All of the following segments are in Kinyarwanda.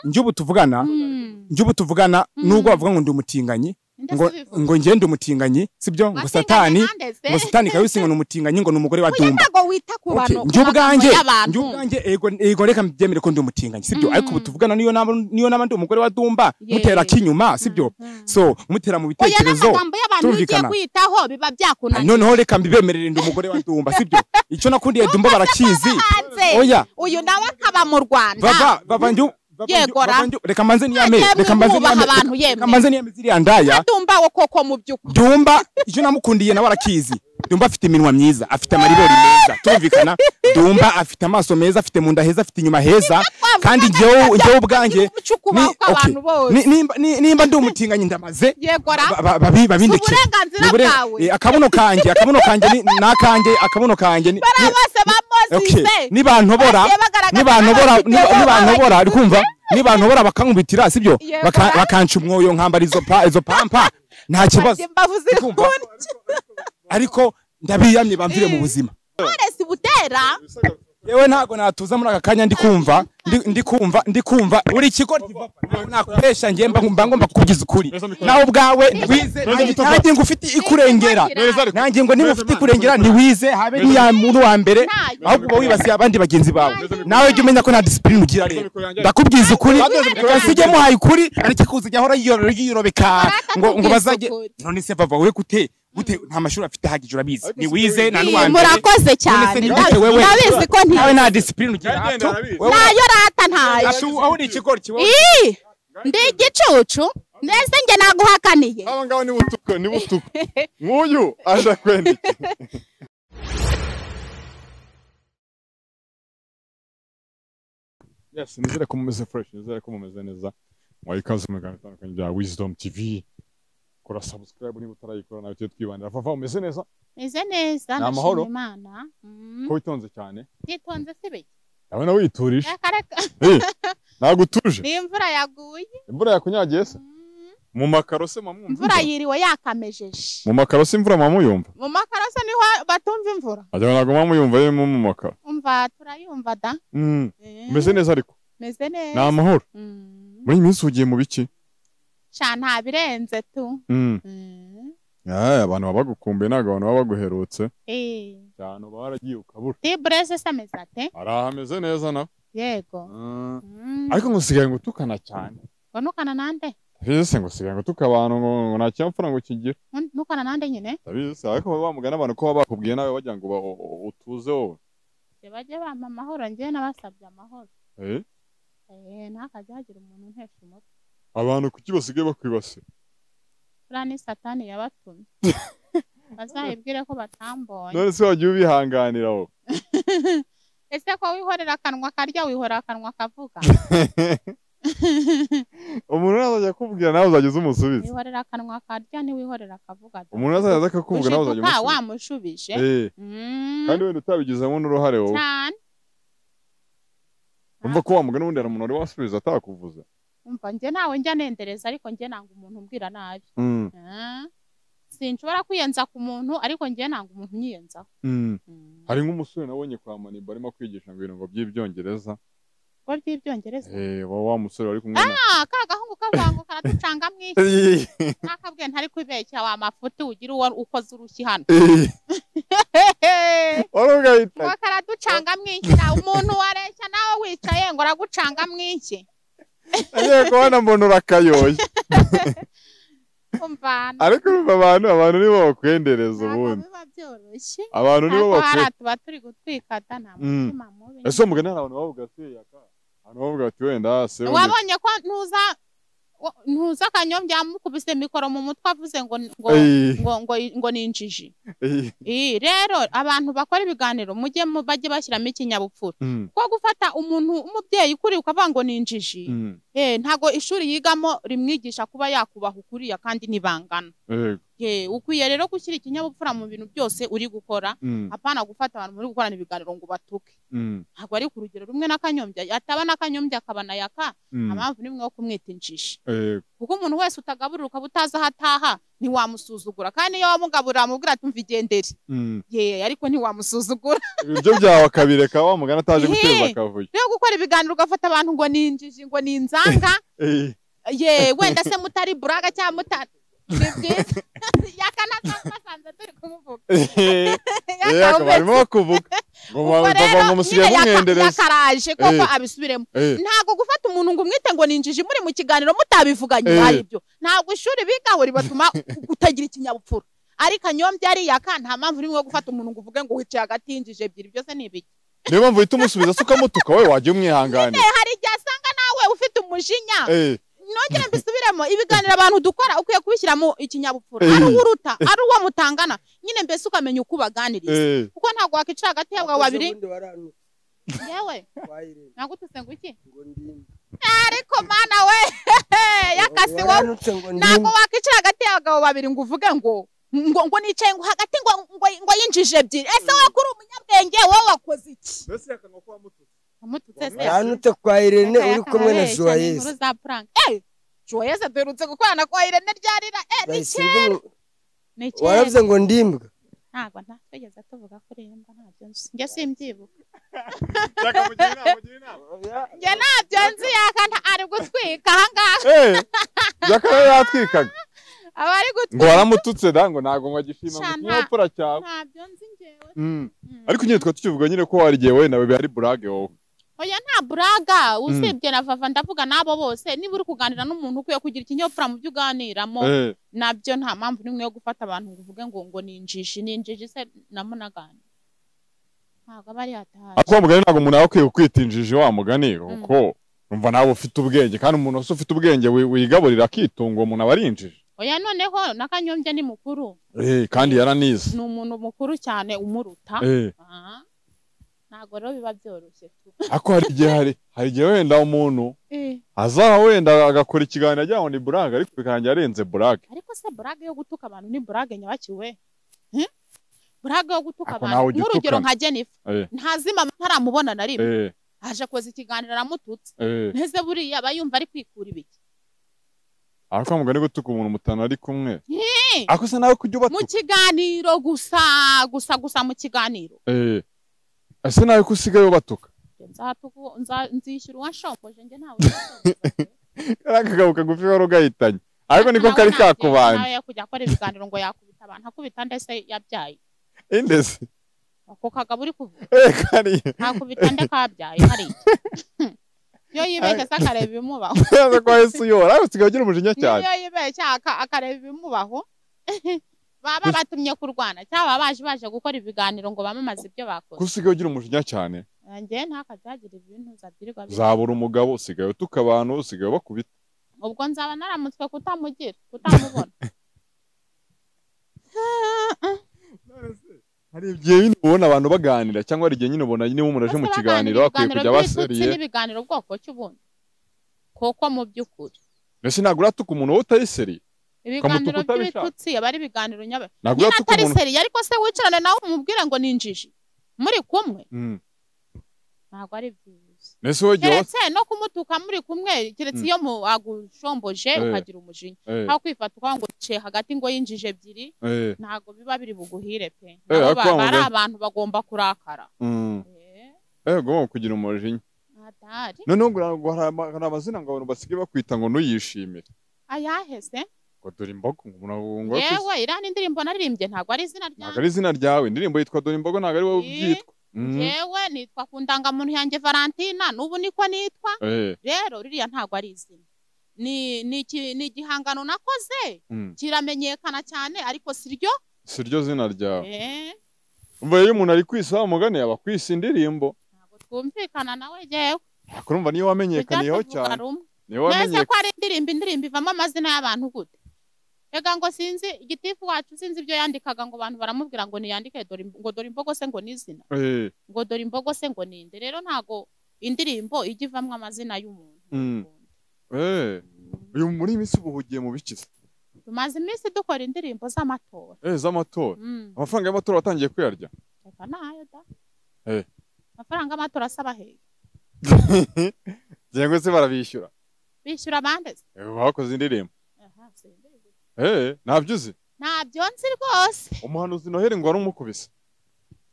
Njye ubu tuvugana, njye ubu tuvugana, nubwo bavuga ngo ndi umutinganyi, ngo ngende umutinganyi, sibyo? Ngo satani, ngo satani kayusi ngo numutinganyi, ngo numugore wa Dumba. Njye ubwanjye ego reka mbyemere ko ndi umutinganyi, sibyo? Ariko ubu tuvugana niyo naba ndi umugore wa Dumba, mutera kinyuma, sibyo? So mutera mu bitekerezo tumvikana. Noneho reka mbibemerere ndi umugore wa Dumba, sibyo? Icyo nakundiye Dumba barakizi. Oya, uyu nawe akaba mu Rwanda. Baba njye reka mbanze niyame, reka mbanze niyame, reka mbanze niyame ziriya ndaya. Dumba wo koko mu byukuri. Dumba icyo namukundiye nawe arakizi. Dumba afite iminwa myiza, afite amaribori meza, tumvikana. Dumba afite amaso meza, afite mu nda heza, afite inyuma heza. Kandi njyewe ubwanjye nimba ndi umutinganyi ndamaze babindeke. Akabuno kanjye, akabuno kanjye nakanjye, akabuno kanjye nibantobora, nibantobora, nibantobora, uri kumva? Nibantobora bakankubitira, sibyo? Bakanca umwoyo nkambara izo pampa, nta kibazo. Ariko ndabiyamye bamvire mu buzima. Yewe ntago natuza muri aka kanya ndi kumva, ndi kumva uri ikigo nakoresha ngiye mba ngomba kukugiza ukuri. Nawe ubwawe wize, nanjye ngo ufite ikurengera, nanjye ngo niba ufite ikurengera ntiwize, habe niya muntu wa mbere, ahubwo wibasiye abandi bagenzi bawe. Nawe jya umenya ko nta discipline ugira rero. Ndakubwiza ukuri, reka sijye muhaye ukuri, ariko kuzajya ahora yiyorobeka ngo bazajye. None se bava we gute? Gute nta mashuri afite hagije urabizi. Ni wize na nuwa mbere. Murakoze cyane. Ndabizi ko nti. Nawe nta discipline ugira. Nayo rata ntayo. Aho uri ikigoryi wowe. Ndi igicucu. Nese nge naguhakaniye. Aba ngabo ni butuko, ni butuko. Nk'uyu aje kwendika. Yes, nizere ko mumeze fresh, nizere ko mumeze neza. Mwaye ikaze mu biganiro bitandukanye bya Wisdom TV. Kora subscribe niba utarayikora nawe tujye twibanira. Vava umeze neza? Meze neza, ndashima Imana. Ko witonze cyane? Nditonze si bike. Ndabona witurisha. Ntabwo utuje. Ni imvura yaguye. Imvura yakunyagiye se? Mu makaro se mamwumva? Imvura yiriwe yakamejeje. Mu makaro se imvura mamuyumva? Mu makaro se niho batumva imvura. Ajya ntabwo mamuyumva yemo mu makaro. Umva turayumva da. Meze neza ariko. Meze neza. Ni amahoro. Muri iyi minsi ugiye mu biki? Sha nta birenze tu. Abantu babagukumbuye ntabwo abantu baba baguherutse. Cyane uba waragiye ukabura. Ti bureze se ameze ate? Arahameze neza nawe. Yego. Ariko ngo usigaye ngo utukana cyane. Ngo nukana nande? Ndabizi se ngo usigaye ngo utuka abantu ngo nta kinyabupfura ngo kigira. Nukana nande nyine? Ndabizi se ariko bamugana abantu ko baba bakubwiye nawe bagira ngo utuze wowe. Bajye bampa amahoro njye nabasabye amahoro. Ntakajya hagira umuntu untesha umutwe. Abantu kuki basigaye bakwibasira? Buriya ni satani yabatumye. Bazayibwire ko batambonye. None se wagiye ubihanganira wowe? Ese ko wihorera akanwa karya, wihorera akanwa kavuga? Umuntu azajya akubwira nawe uzajya umusubiza. Wihorera akanwa karya ntiwihorera akavuga. Umuntu azajya akakubwira nawe uzajya umusubiza. Wamushubije. Kandi wenda utabigizemo n'uruhare wowe. Cyane. Umva ko wamugana ubundi hari umuntu wari wasubiza atakuvuze. Umva njye nawe njya nendereza ariko njye nanga umuntu umbwira nabi. Sinshobora kwiyenza ku muntu ariko njye nanga umuntu unyiyenzaho. Hari nk'umusore nabonye kwa Maniba arimo kwigisha ngo ibintu ngo by'ibyongereza. Ngo by'ibyongereza? Wa musore wari kumwe na ka gahungu kavango karaducanga mwiki. Nakabwiye ntari kwibeshya wa mafuti ugira uwo ukoze urushyi hano. Orugahita. Ngo karaducanga mwiki na umuntu wareshya nawe wicaye ngo aragucanga mwiki. Agiye kubona mbona urakayoye. Umvana. Ariko urumva abantu nibo bakwendereza ubundi. Biba byoroshye. Abantu nibo bakwe. Tuba turi gutwikata nta mutima mubi. Ese mugani hari abantu bavuga ati yaka. Abantu bavuga ati wenda se. Wabonye ko ntuza Kanyombya yamukubise mikoro mu mutwe avuze ngo ngo ngo ngo ninjiji. Rero abantu bakora ibiganiro mujye bajye bashyiramo ikinyabupfura. Ko gufata umuntu umubyeyi kuri ukavuga ngo ninjiji. Ntago ishuri yigamo rimwigisha kuba yakubaha ukuriya kandi nibangana. Ukwiye rero gushyira ikinyabupfura mu bintu byose uri gukora, apana gufata abantu muri gukorana ibiganiro ngo batuke. Ntabwo ari ku rugero rumwe na Kanyombya, ataba na Kanyombya akaba na Yaka, impamvu nimwe yo kumwita injiji. Kuko umuntu wese utagaburira ukaba utazi aho ataha ntiwamusuzugura, kandi iyo wamugaburira amubwira ati umva igendere. Ariko ntiwamusuzugura. Ibiryo byawe akabireka wa mugana ataje guteza akavuyo. Rero gukora ibiganiro ugafata abantu ngo ni injiji ngo ni inzanga. Wenda se mutari buraga cyangwa mutari Yaka nasanze turi kumuvuga. Yaka barimo kuvuga ngo musigaye mumwendereza. Yakaraje koko abisubiremo. Ntago gufata umuntu ngo umwite ngo ni injiji muri mu kiganiro mutabivuganye aribyo. Ntago ishuri bigaho ribatuma utagira ikinyabupfura. Ariko Kanyombya ari Yaka nta mpamvu rimwe gufata umuntu ngo uvuge ngo wicaye hagati y'injiji ebyiri byose ni ibiki. Niyo mpamvu uhita umusubiza se ukamutuka wowe wajya umwihangane. Hari igihe asanga nawe ufite umujinya. Nongere mbisubiremo, ibiganiro abantu dukora ukwiye kubishyiramo ikinyabupfura. Ari uruta, ari uwo mutangana, nyine mbese ukamenya uko ubaganiriza. Kuko ntabwo wakicara hagati y'abagabo babiri. Yewe nagutuse ngo iki? Ariko mana we yakasi wowe ntabwo wakicara hagati y'abagabo babiri ngo uvuge ngo ngo nicaye ngo hagati ngo ngo yinjije ebyiri. Ese wowe kuri umunyabwenge wowe wakoze iki? Mbese yakanga ko wamututse. Amututse se. Yanutse kwa Irene uri kumwe na Joyeuse. Joyeuse duherutse gukorana kwa Irene ryarira. Ni kera. Ni kera. Waravuze ngo ndimbwa. Ntabwo ntatwigeze tuvuga kuri imbwa ntabyo nzi. Njye simbyibuka. Njye ntabyo nzi Yaka ari gutwika aha ngaha. Yaka yatwikaga. Abari gutwika. Ngo waramututse da ngo ntago ngo agishima ngo ikinyabupfura cyawe. Ntabyo nzi njyewe. Ariko nyine twa tukivuga nyine ko hari igihe wowe nawe ari burage wowe. Oya nta buraga usibye na Vava ndavuga nabo bose, niba uri kuganira n'umuntu ukwiye kugira ikinyabupfura mu byo uganiramo. Nabyo nta mpamvu nimwe yo gufata abantu ngo uvuge ngo ngo ni injiji, ni injiji se namunagana. Ntabwo aba ari hatari. Ariko wa mugani ntabwo umuntu aba akwiye kwita injiji wa mugani, kuko umva nawe ufite ubwenge, kandi umuntu wese ufite ubwenge wigaburira akitunga uwo muntu aba ari injiji. Oya noneho na Kanyombya ni mukuru. Kandi yaranize. Ni umuntu mukuru cyane umuruta. Ntabwo rero biba byoroshye tu. Ako hari igihe hari igihe wenda umuntu azaha wenda agakora ikiganiro agira ngo ni burage ariko bikangira arenze burage. Ariko se burage yo gutuka abantu ni burage nyabakiwe? Burage yo gutuka abantu nk'urugero nka Jennifer ntazi mama ntaramubona na rimwe. Aje koza ikiganiro aramututse. Nteze buriya bayumva ari kwikura ibiki. Ariko mugani gutuka umuntu mutana ari kumwe. Ako se nawe kujya ubatuka mu kiganiro gusa gusa gusa mu kiganiro. Ese nawe ko usigaye ubatuka? Nzishyura uwanshomboje njye ntawe. Kariya kagabo kagufi wari ugahitanye. Ariko niko kari kakubanje. Nawe kujya akora ibiganiro ngo yakubita abantu, akubita ndese yabyaye. Indese. Ako kagabo uri kuvuga. Kariya. Akubita nde kabyaye hariya. Iyo yibeshye se akareba ibimubaho. Yaza kwa Yesu yora, ariko usigaye ugira umujinya cyane. Iyo yibeshye akareba ibimubaho. Baba batumye kurwana cyangwa baje gukora ibiganiro ngo bamamaze ibyo bakoze. Kusigaye ugira umujinya cyane. Njye ntakazagira ibintu zabyirirwa. Zabura umugabo usigaye utuka abantu, usigaye bakubita. Ubwo nzaba naramutswe kutamugira, kutamubona. Hari igihe nyine ubona abantu baganira cyangwa hari igihe nyine ubona nyine umuntu aje mu kiganiro akwiye kujya baseriye. N'ibiganiro bwoko cy'ubundi. Koko mu by'ukuri. Mbese ntabwo uratuka umuntu wowe utari seriye. Ibiganiro by'ibitutsi aba ari ibiganiro nyabe. Nyine atari seriye ariko se wicarane nawe umubwire ngo ni injiji. Muri kumwe. Ntabwo ari byiza. Keretse no kumutuka muri kumwe, keretse iyo agushomboje ukagira umujinya. Aho kwifata ukavuga ngo ce hagati ngo yinjije ebyiri, ntabwo biba biri buguhire pe. Ari abantu bagomba kurakara. Ugomba kugira umujinya. Noneho ngo hari amazina ngo abantu basigaye bakwita ngo nuyishimire. Ayahese? Ngo dore imbogo ngo yewe iriya ni indirimbo naririmbye ntabwo ari izina ryanjye. Ntabwo ari izina ryawe, indirimbo yitwa dore imbogo ntabwo ari wowe ubyitwa. Yewe nitwa ku ndangamuntu yanjye Valentina n'ubu niko nitwa. Rero ririya ntabwo ari izina. Ni igihangano nakoze kiramenyekana cyane ariko siryo siryo zina ryawe. Umva iyo umuntu ari kwisa umugani yaba kwisa indirimbo. Ntabwo twumvikana nawe yewe. Urumva niyo wamenyekaniyeho cyane. Niyo wamenyekanye. Nese ko ari indirimbo ivamo amazina y'abantu gute? Ega ngo sinzi igitifu wacu sinzi ibyo yandikaga ngo abantu baramubwira ngo niyandike dore ngo dore imbogo se ngo nizina. Ngo dore imbogo se ngo ninde. Rero ntago indirimbo ijya ivamwo amazina y'umuntu. Uyu muri iminsi ubuhugiye mu biki se? Tumaze iminsi dukora indirimbo z'amatora. Z'amatora. Amafaranga y'amatora watangiye kuyarya? Reka nayo da. Amafaranga y'amatora asaba hehe? Ngira ngo se barabishyura. Bishyura bande se? Bakoze indirimbo. Ntabyo uzi? Ntabyo nzi rwose. Umuhanuzi Noheli ngo warumukubise.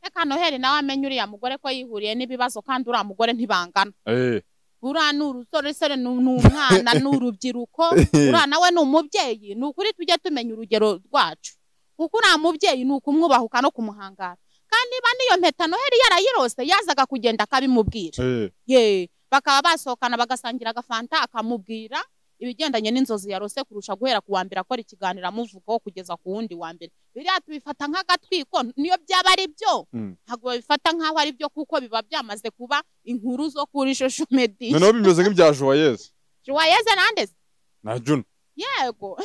Reka Noheli nawe amenye uriya mugore ko yihuriye n'ibibazo kandi uriya mugore ntibangana. Uriya ni urusoresore, ni umwana, ni urubyiruko, uriya nawe ni umubyeyi. Ni ukuri tujye tumenya urugero rwacu, kuko uriya mubyeyi ni ukumwubahuka no kumuhangara. Kandi niba n'iyo mpeta Noheli yarayirose, yazaga kugenda akabimubwira. Bakaba basohokana bagasangira agafanta, akamubwira ibigendanye n'inzozi yarose, kurusha guhera ku wa mbere akora ikiganiro amuvugaho kugeza ku wundi wa mbere. Biriya tubifata nk'agatwiko, niyo byaba ari byo ntabwo babifata nk'aho ari byo, kuko biba byamaze kuba inkuru zo kuri social media. Noneho bimeze nk'ibya Joyeuse. Joyeuse nande se? Na Juno. Yego.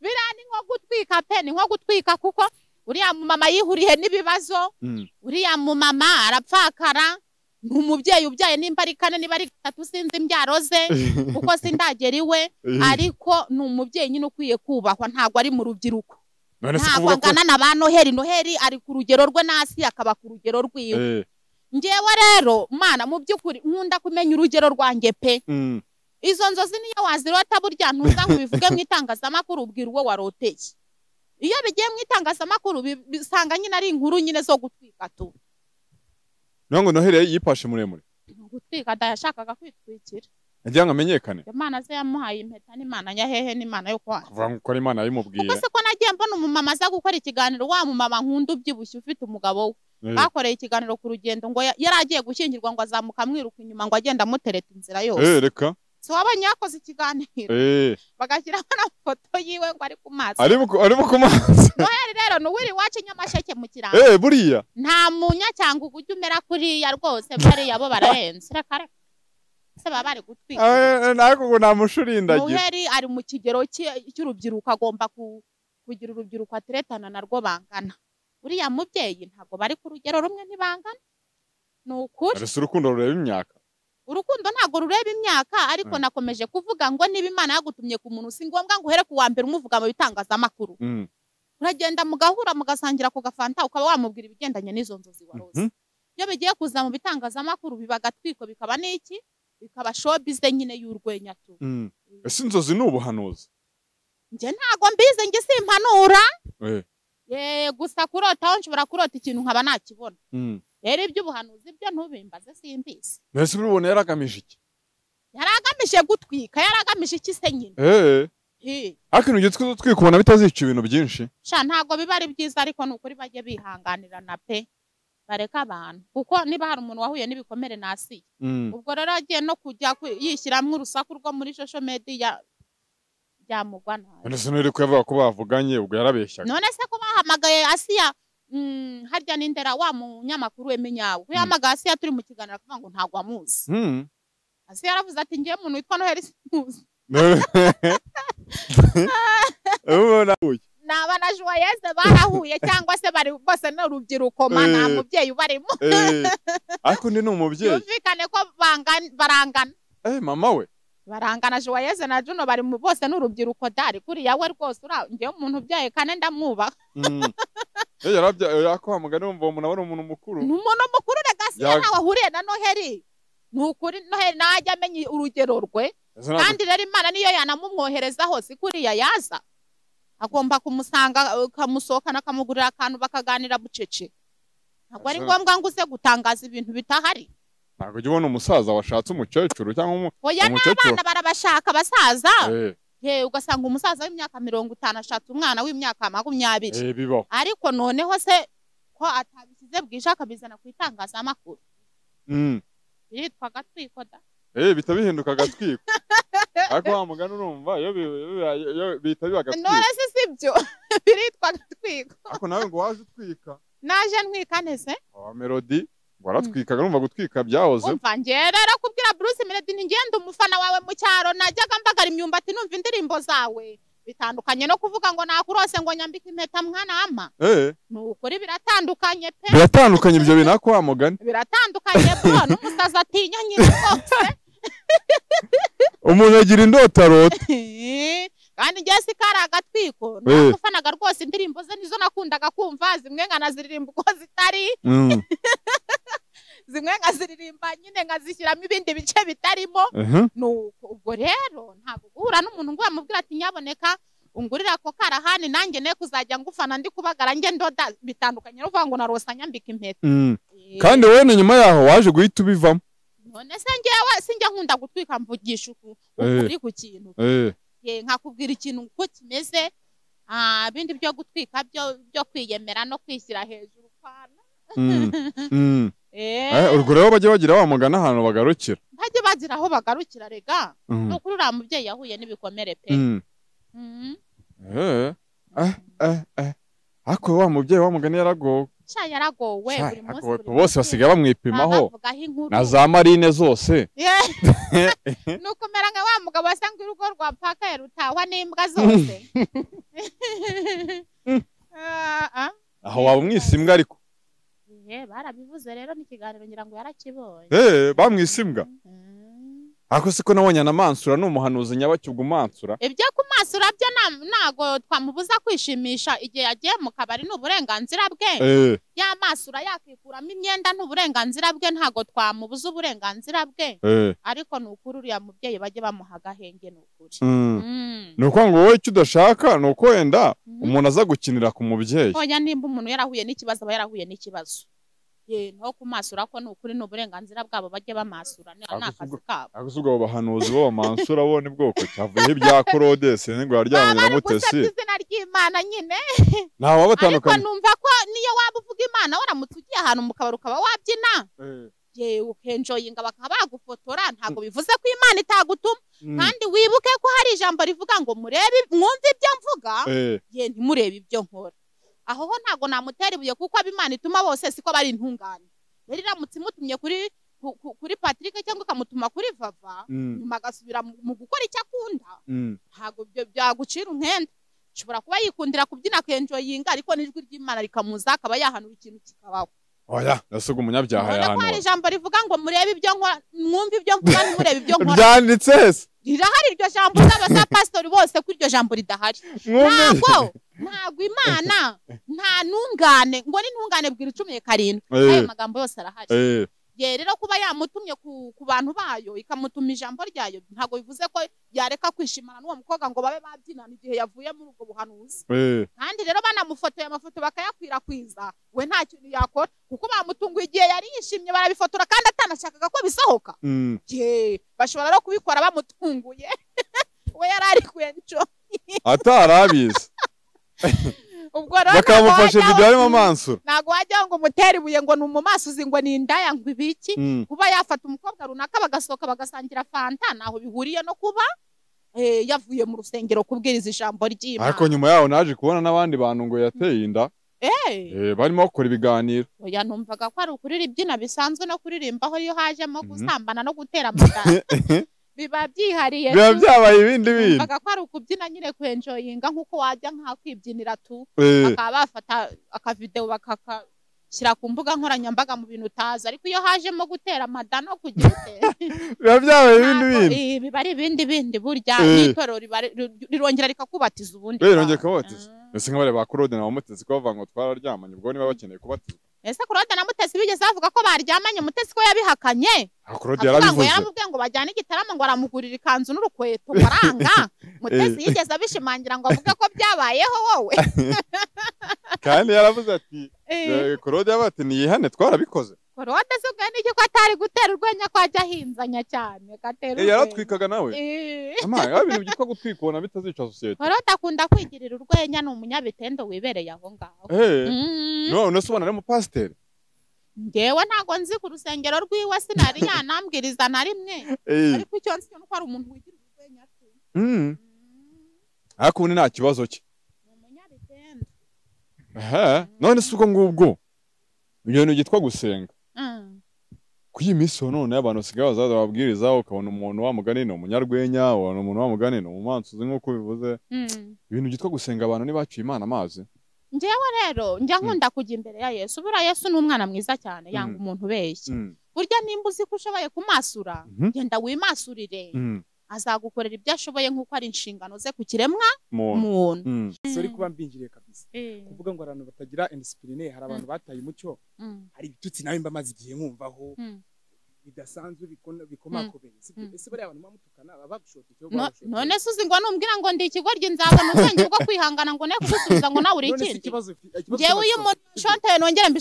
Biriya ni nko gutwika pe, ni nko gutwika, kuko uriya mumama yihuriye n'ibibazo, uriya mumama arapfakara. Ni umubyeyi ubyaye nimba ari kane niba ari gatatu sinzi imbyaro ze kuko sindagera iwe, ariko ni umubyeyi nyine ukwiye kubahwa, ntabwo ari mu rubyiruko. Ntabwo angana na ba Noheli. Noheli ari ku rugero rwe nasi akaba ku rugero rwiwe. Ngewe rero mana mu by'ukuri nkunda kumenya urugero rwanjye pe. Izo nzozi niyo wazirota burya ntuza ngo ubivuge mu itangazamakuru, ubwira uwo waroteye. Iyo bigiye mu itangazamakuru bisanga nyine ari inkuru nyine zo gutwika tu. Nongo Noheli yipashe muremure. Gutwika da yashakaga kwitwikira. Agira ngo amenyekane. Imana ze yamuhaye impeta n'Imana nyahehe n'Imana yo kwa. Kuvuga ngo ko Imana yimubwiye. Kuko se ko nagiye mbona umumama aza gukora ikiganiro, wa mumama nkunda ubyibushye ufite umugabo we. Bakoreye ikiganiro ku rugendo ngo yaragiye gushyingirwa ngo azamuka amwiruka inyuma ngo agenda amutereta inzira yose. Reka. So wabonye yakoze ikiganiro. Bagashyiraho n'amafoto yiwe ngo ari ku mazi. Ari ku mazi. Noheli rero ni uwiri iwacu Nyamasheke mu Kirambi. Buriya. Nta munya cyangwa ujya umera kuriya rwose, bariya bo bararenze. Reka reka. Se baba bari gutwika. Ariko ngo namushurindagira. Noheli ari mu kigero cy'urubyiruko, agomba kugira urubyiruko ateretana narwo bangana. Uriya mubyeyi ntabwo bari ku rugero rumwe, ntibangana. Ni ukuri. Ariko urukundo rureba imyaka. Urukundo ntabwo rureba imyaka, ariko nakomeje kuvuga ngo niba Imana yagutumye ku muntu si ngombwa ngo uhere ku wa mbere umuvuga mu bitangazamakuru. Uragenda mugahura mugasangira ku gafanta, ukaba wamubwira ibigendanye n'izo nzozi warose. Iyo bigiye kuza mu bitangazamakuru biba agatwiko, bikaba n'iki, bikaba showbiz nyine y'urwenya tu. Ese inzozi ni ubuhanuzi? Njye ntabwo mbizi, njye simpanura. Gusa kurota aho nshobora kurota ikintu nkaba nakibona. Rero iby'ubuhanuzi byo ntubimbaze simbizi. Mbese urubona yaragamije iki? Yaragamije gutwika, yaragamije iki se nyine? Ariko ibintu twitwika ubona bitazica ibintu byinshi. Sha ntabwo biba ari byiza, ariko ni ukuri bajye bihanganirana pe. Bareka abantu, kuko niba hari umuntu wahuye n'ibikomere nasi. Ubwo rero agiye no kujya yishyiramo urusaku rwo muri social media byamugwa nabi. None se nuri kuyavuga ko bavuganye ubwo yarabeshyaga. None se ko bahamagaye Asiya harya n'indera wa munyamakuru wemenyawe. Kuyahamagaye Asiya turi mu kiganiro akavuga ngo ntabwo amuzi. Asiya yaravuze ati ngiye umuntu witwa Noheli simuzi. Naba na Joyeuse barahuye cyangwa se bari bose n'urubyiruko mana mubyeyi barimo. Ariko ndi n'umubyeyi. Yumvikane ko barangana. Mama we. Barangana Joyeuse na Juno bari mu bose n'urubyiruko dari kuriya we rwose ngiye umuntu ubyaye kane ndamwubaha. Yarabya yakwamugana umva umuntu abona umuntu mukuru. Ni umuntu mukuru rega si ntawe ahuriye na Noheli. Ni ukuri Noheli najya amenye urugero rwe. Kandi rero Imana niyo yanamumwoherezaho si kuriya yaza. Agomba kumusanga ukamusohokana akamugurira akantu bakaganira bucece. Ntabwo ari ngombwa ngo uze gutangaza ibintu bitahari. Ntabwo ujya ubona umusaza washatse umukecuru cyangwa umukecuru. N'abana barabashaka abasaza. Ugasanga umusaza w'imyaka 50 ashatse umwana w'imyaka 20. Bibaho. Ariko noneho se ko atabishyize bwije akabizana ku itangazamakuru. Biritwa agatwiko da. Bita bihinduka agatwiko. Ariko wa mugani urumva iyo bita biba agatwiko. None se sibyo biritwa agatwiko. Ariko nawe ngo waje utwika. Naje ntwika nese? Melody waratwikaga, urumva gutwika byahoze. Umva ngiye rero kubwira Bruce Melody nti ngende umufana wawe mu cyaro, najyaga mbagara imyumbati numva indirimbo zawe. Bitandukanye no kuvuga ngo nakurose ngo nyambike impeta mwana ama. Ni ukuri biratandukanye pe. Biratandukanye ibyo bintu ako wa mugani. Biratandukanye bro, n'umusaza atinya nyine rwose. Umuntu agira indoto arota. Kandi njye si kari agatwiko, nagufanaga rwose, indirimbo ze nizo nakundaga kumva, zimwe nkanaziririmba uko zitari, zimwe nkaziririmba nyine nkazishyiramo ibindi bice bitarimo. Nuko ubwo rero ntabwo guhura n'umuntu ngo wamubwira ati nyaboneka ungurira ako karahani nanjye ne kuzajya ngufana ndi kubagara nge ndoda, bitandukanye no kuvuga ngo narosa nyambika impeta. Kandi wowe nyuma yaho waje guhita ubivamo. None se njyewe sinjya nkunda gutwika, mvugisha ukuri ku kintu. Nkakubwira ikintu uko kimeze, ibindi byo gutwika byo kwiyemera no kwishyira hejuru kwana. Urwo rero bajye bagira bamugana ahantu bagarukira. Bajye bagira aho bagarukira rega. Nukuri uriya mubyeyi yahuye n'ibikomere pe. Ariko wa mubyeyi wamugani yaragowe. Sha yaragowe buri munsi. Bose basigaye bamwipimaho na za marine zose. Nuko mera nka wa mugabo asanga urugo rwa paka yarutahwa n'imbwa zose. Aho waba umwise imbwa ariko. Barabivuze rero n'ikiganiro ngira ngo yarakibonye. Bamwise imbwa. Ako siko nabonye na Mansura n'umuhanuzi nyabakibwa umansura. Ibyo kumansura byo ntago twamubuza kwishimisha igihe yagiye mu kabari, ni uburenganzira bwe. Ya masura yakikuramo imyenda ni uburenganzira bwe, ntago twamubuza uburenganzira bwe. Ariko ni ukuri uriya mubyeyi bajye bamuha agahenge, ni ukuri. Ni uko ngo wowe icyo udashaka ni uko wenda umuntu aza gukinira ku mubyeyi. Oya, nimba umuntu yarahuye n'ikibazo aba yarahuye n'ikibazo. No kumasura ko ni ukuri ni uburenganzira bwabo, bajye bamasura ni akazi kabo. Agusuga abo bahanuzi bo bamansura bo ni bwoko cyavuye ibya Claude ngo yaryamye na Mutesi. Izina ry'Imana nyine. Nta waba batandukanye. Ariko numva ko niyo waba uvuga Imana waramutse ugiye ahantu mu kabari ukaba wabyina, ukenjoyinga bakaba bagufotora, ntago bivuze ko Imana itagutuma. Kandi wibuke ko hari ijambo rivuga ngo murebe mwumve ibyo mvuga, ntimurebe ibyo nkora. Aho ho ntago namutera ibuye kuko abimana ituma bose siko bari intungane. Rero iramutse imutumye kuri Patrick cyangwa ikamutuma kuri Vava, nyuma agasubira mu gukora icyo akunda, ntago byagucira umwenda. Ashobora kuba yikundira kubyina akenjoyinga, ariko n'ijwi ry'Imana rikamuza akaba yahanura ikintu kikabaho. Oya, nasuga umunyabyaha yahanura. Hari ijambo rivuga ngo murebe ibyo nkora, mwumve ibyo mvuga ntimurebe ibyo nkora. Byanditse se? Rirahari iryo jambo, n'abasa pastori bose ko iryo jambo ridahari. Ntago Imana nta ntungane, ngo ni ntungane bwira 17. Ayo magambo yose arahari. Rero kuba yamutumye ku bantu bayo ikamutuma ijambo ryayo, ntago bivuze ko yareka kwishimana n'uwo mukobwa ngo babe babyinana igihe yavuye muri ubwo buhanuzi. Kandi rero banamufotoye amafoto bakayakwirakwiza, we nta kintu yakora kuko bamutunguye igihe yari yishimye, barabifotora kandi atanashakaga ko bisohoka. Bashobora no kubikora bamutunguye. We yari ari kwenjo atarabizi. Ubwo rero bakamufashe video arimo Mansura. Ntago wajya ngo umutere ibuye ngo ni umumasuzi ngo ni indaya ngo ibiki. Kuba yafata umukobwa runaka bagasohoka bagasangira fanta, naho bihuriye no kuba yavuye mu rusengero kubwiriza ijambo ry'Imana. Ariko nyuma yaho naje kubona n'abandi bantu ngo yateye inda. Barimo bakora ibiganiro. Oya, numvaga ko ari ukuriribyina bisanzwe no kuririmbaho iyo hajemo gusambana no gutera amagara. Biba byihariye. Biba byabaye ibindi bintu. Baga ko ari ukubyina nyine kwenjoyinga nkuko wajya nka kwibyinira tu, bakaba bafata akavideo bakakashyira ku mbuga nkoranyambaga mu bintu utazi. Ariko iyo hajemo gutera amada no kugira biba byabaye ibindi bintu. Biba ari ibindi bindi burya n'itorero rirongera rikakubatiza ubundi. Rirongera rikakubatiza. Ese nk'abare ba Claude na Mutesi ko bavuga ngo twararyamanye, ubwo niba bakeneye kubatizwa. Ese Claude na Mutesi bigeze bavuga ko baryamanye? Mutesi ko yabihakanye. Claude yarabivuze. Yaramubwiye ngo bajyane igitaramo ngo aramugurira ikanzu n'urukweto ngo aranga. Mutesi yigeze abishimangira ngo avuge ko byabayeho wowe. Kandi yaravuze ati Claude yabati niyihane twarabikoze. Claude se ubwo niki ko atari gutera urwenya ko ajya ahinzanya cyane gatera. Yaratwikaga nawe. Ama ibintu byitwa gutwikona bitazica societe. Claude akunda kwigirira urwenya, ni umunyabitendo wibereye aho ngaho. None se ubona ari umupasiteri? Ngewe ntago nzi ku rusengero rwiwe, sinari yanambwiriza na rimwe. Ariko icyo nzi nuko ari umuntu wigira urwenya tu. Ariko ubundi nta kibazo cye. Ni umunyabitendo. None se ubwo ngubwo ibintu byitwa gusenga. Ku iyi minsi none abantu basigaye bazaza babwiriza, ukabona umuntu wamugani ni umunyarwenya, ubona umuntu wamugani ni umumansuzi nk'uko bivuze. Ibintu byitwa gusenga abantu ntibaciye Imana amazi. Njyewe rero njya nkunda kujya imbere ya Yesu. Buriya Yesu ni umwana mwiza cyane, yanga umuntu ubeshya. Burya nimba uzi ko ushoboye kumasura, genda wimasurire. Azagukorera ibyo ashoboye nk'uko ari inshingano ze ku kiremwa muntu. Sorry kuba mbinjiriye kabisa. Kuvuga ngo abantu batagira indiscipline, hari abantu bataye umucyo, hari ibitutsi nawe mba maze igihe nkumvaho bidasanzwe bikomakomeye. Ese bari abantu bamutukana babagushota icyo bagushota. None se uzi ngo numbwira ngo ndi ikigoryi nzabona ubwenge bwo kwihangana ngo ne kugusubiza ngo nawe uri ikindi. Ngewe uyu muntu shonteye nongera ndi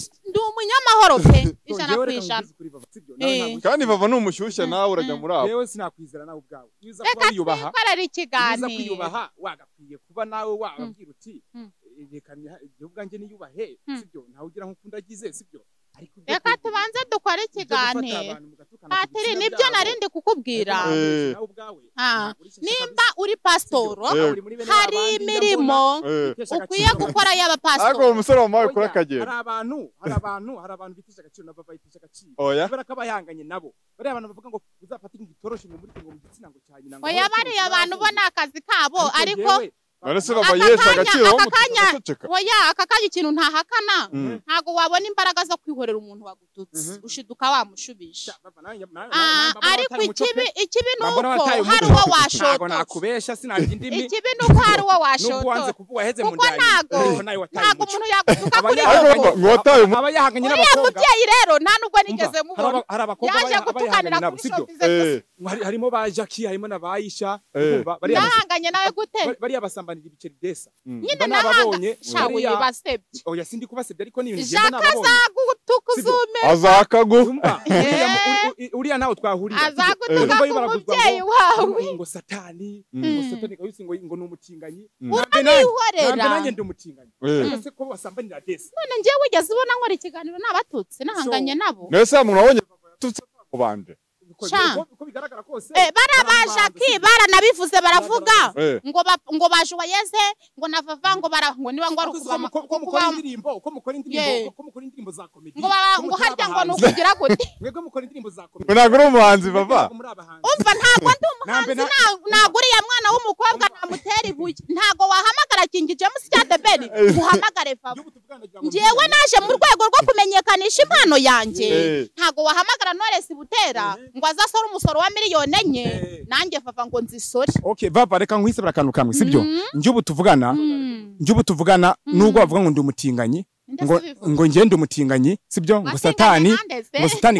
umunyamahoro pe 100%. Kandi bava ni umushyushya nawe urajya muri abo. Yewe sinakwizera nawe ubwawe. Niza kuba wiyubaha. Niza kwiyubaha wagakwiye kuba nawe wababwira uti reka ubwanjye niyubahe, sibyo? Ntawe ugira nkuko ndagize, sibyo? Reka tubanze dukore ikiganiro. Patiri nibyo narindi kukubwira. Nimba uri pasitoro hari imirimo ukwiye gukora y'aba pasitoro. Ariko umusore wamaye kuri akagera. Hari abantu bitisha agaciro na baba bitisha agaciro. Kubera ko abayanganye nabo. Bariya abantu bavuga ngo uzafata igitoroshi ngo muri ngo mu gitsina ngo cya nyina ngo. Oya bariya abantu bo ni akazi kabo ariko oya aka kanya ikintu ntahakana ntago wabona imbaraga zo kwihorera umuntu wagututse ushiduka wamushubisha. Ariko ikibi nuko hari uwo washoto. Ikibi nuko hari uwo washoto. Kuko ntago umuntu yagutuka kuri uriya mubyeyi rero nta nubwo nigeze mubona yaje gutukanira kuri shopize. Harimo ba Jackie, harimo na ba Aisha, nahanganye nawe gute? Bariya basambanira ibiceri desa. Nyine nababonye shawe basebye. Oya sindi kubasebye ariko ni ibintu ngenda nababonye. Akazagutukuzume. Azakagu. Uriya nawe twahuriye. Azagutuka ku mubyeyi wawe. Ngo satani, ngo satani kayusi ngo ni umutinganyi. Urabihorera. Nanjye ndi umutinganyi. Ese ko basambanira desa. None ngiye wigeze ubona nkora ikiganiro n'abatutsi nahanganye nabo. Nese umuntu wabonye tutse kubanje. Uko bigaragara kose barabajaki baranabivuze baravuga ngo bajuwayeze ngo navava ngo bara ngo niba ngo ari ukubama ko mukora indirimbo ko mukora indirimbo ko mukora indirimbo za comedy ngo harya ngo nukugira gute mwebwe mukora indirimbo za comedy ntabwo uri umuhanzi baba umva ntabwo ndi umuhanzi ntabwo uriya mwana w'umukobwa namutera ibuye ntabwo wahamagara King James cya The Ben uhamagare Vava. Njyewe naje mu rwego rwo kumenyekanisha impano yanjye ntabwo wahamagara Knowless Butera ngo azasora umusoro wa 4,000,000 nanjye Vava ngo nzisore. Okay Vava reka nkwisabira akantu kamwe sibyo? Njye ubu tuvugana nubwo bavuga ngo ndi umutinganyi ngo ngiye ndi umutinganyi sibyo? Ngo satani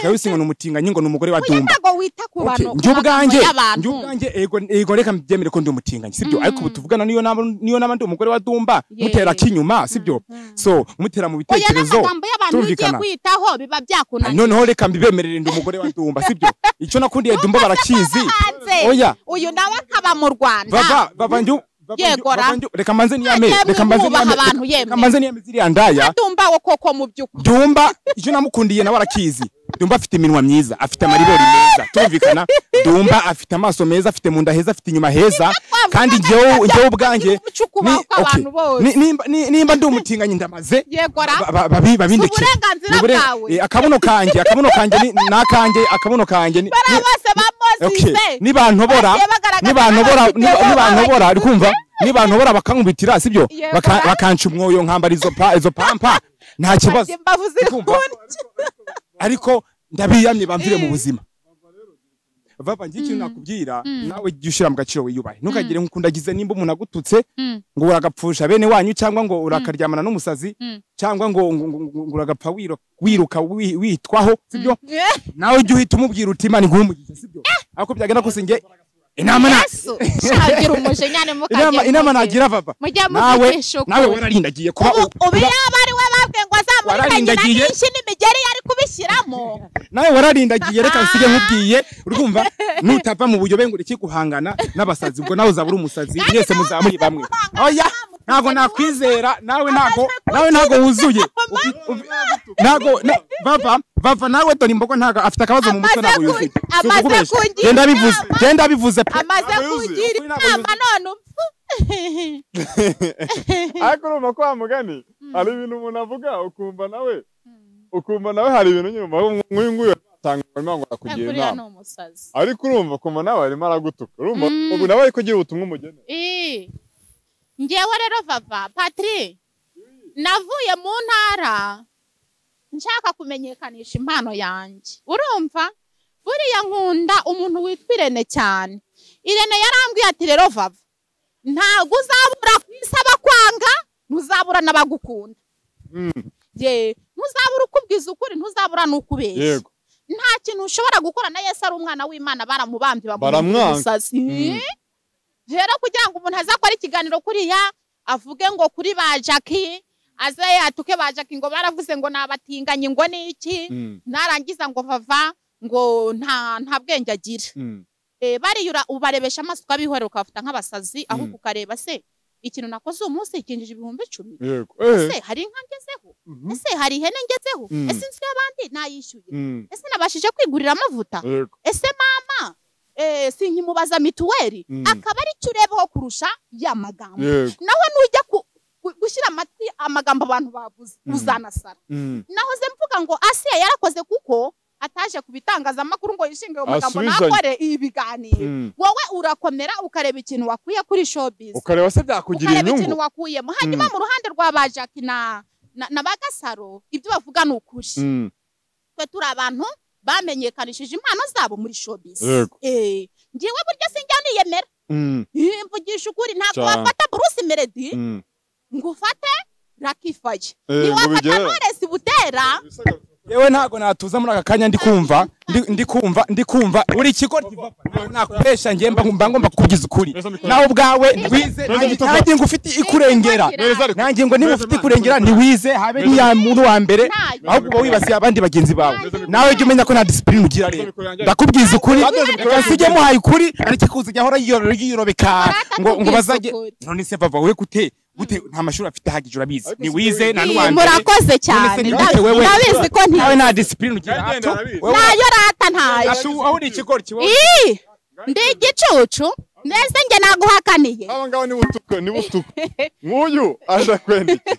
kayusi ngo ni umutinganyi ngo ni umugore wa Dumba. Ntabwo wita ku bantu. Njye ubwanjye ego reka mbyemere ko ndi umutinganyi sibyo? Ariko ubu tuvugana niyo naba ndi umugore wa Dumba mutera kinyuma sibyo? So mutera mu bitekerezo turumvikana. Kwitaho biba byakunaniye. Noneho reka mbibemerere ndi umugore wa Dumba sibyo? Icyo nakundiye Dumba barakizi. Oya uyu nawe akaba mu Rwanda. Vava njye reka mbanze niyame reka mbanze niyame ziriya ndaya Dumba wo koko mu byukuri. Dumba icyo namukundiye nawe arakizi. Dumba afite iminwa myiza, afite amaribori meza, tumvikana. Dumba afite amaso meza, afite mu nda heza, afite inyuma heza. Kandi njyewe ubwanjye nimba ndi umutinganyi ndamaze babindekere. Akabuno kanjye nakanjye akabuno kanjye nibantobora urikumva nibantobora bakankubitira sibyo bakanca umwoyo nkambara izo pampa nta kibazo ariko ndabiyamye bamvire mu buzima. Vava ngiye ikintu nakubwira nawe jya ushyira mu gaciro wiyubahe ntukagire nkukundagize nimba umuntu agututse ngo uragapfusha bene wanyu cyangwa ngo urakaryamana n'umusazi cyangwa ngo uragapfa wiruka witwaho sibyo? Nawe jya uhita umubwira uti Imana iguhe umugisha sibyo? Ariko byagenda kose nge inama na shagira umujinya mukajye inama nagira Vava nawe wararindagiye kuba ubi yaba ari we babwe ngo azamurika nyina n'inshi n'imigeri yari kubishyiramo nawe wararindagiye reka nsige nkubwiye urumva nutava mu buyobe ngo ureke guhangana n'abasazi ubwo nawe uzaba uri umusazi mwese muzamuri bamwe. Oya ntago nakwizera nawe ntago wuzuye ntago Vava nawe dore imbogo ntago afite akabazo mu mutwe ntago yuzuye. Genda bivuze pe amaze kugira inama none umfu. Ariko urumva ko wa mugani hari ibintu umuntu avuga ukumva nawe hari ibintu nyuma nk'uyu nguyu atanga ngo akugira inama ariko urumva kumva nawe arimo aragutuka urumva ubu nawe ariko ugira ubutumwa umugenera. Njyewe rero Vava Patri navuye mu ntara nshaka kumenyekanisha impano yanjye urumva buriya nkunda umuntu witwa Irene cyane. Irene yarambwiye ati rero Vava, ntabwo uzabura kwisaba kwanga, ntuzabura n'abagukunda. Ye, ntuzabura ukubwiza ukuri, ntuzabura n'ukubeshya. Nta kintu ushobora gukora na Yesu ari umwana w'Imana baramubambye baramwanga. Rero kugira ngo umuntu azakora ikiganiro kuriya avuge ngo kuri ba Jackie, aze atuke ba Jackie ngo baravuze ngo nabatinganye ngo niki, narangiza ngo Vava ngo nta bwenge agira. Bariyura ubarebesha amaso ukabihorera ukabafata nk'abasazi, ahubwo ukareba se ikintu nakoze uyu munsi kinjije 10,000. Ese hari inka ngezeho? Ese hari ihene ngezeho? Ese inzu y'abandi nayishyuye? Ese nabashije kwigurira amavuta? Ese mama sinkimubaza mituweli? Akaba ari cyo urebaho kurusha ya magambo. Naho nujya gushyira amatwi amagambo abantu bavuze uzanasara. Naho ze mvuga ngo Asiya yarakoze kuko ataje kubitangazamakuru ngo yishinge ayo magambo nakore ibiganiro. Wowe urakomera ukareba ikintu wakuye kuri showbiz, ukareba se byakugira inyungu, ikintu wakuyemo. Hanyuma mu ruhande rwa ba Jackie na Bagasaro ibyo bavuga ni ukuri. Twe turi abantu bamenyekanishije impano zabo muri showbiz. Ngiwe burya sinjya niyemera. Mvugisha ukuri, ntabwo wafata Bruce Melody ngo ufate Lucky Fire, ntiwafata Knowless Butera. Yewe ntago natuza muri aka kanya ndi kumva ndi kumva uri ikigoryi nakubesha ngiye mba ngomba kukubwiza ukuri. Nawe ubwawe ntiwize, nta ngingo ufite ikurengera, nta ngingo niba ufite ikurengera ntiwize, habe n'iya muntu wa mbere, ahubwo uba wibasiye abandi bagenzi bawe. Nawe jya umenya ko nta discipline ugira. Rero ndakubwiza ukuri, reka muhaye ukuri, ariko kuzajya ahora yiyorobeka ngo bazajye. None se Vava we gute nta mashuri afite ahagije urabizi, ni wize nta n'uwa mbere. Murakoze cyane, ndabizi ko nti nawe nta discipline ugira. Nayo rata ntayo. Aho uri ikigoryi wowe. Ndi igicucu nese nge naguhakaniye. Aba ngabo ni butuka nk'uyu aje kwenda iki?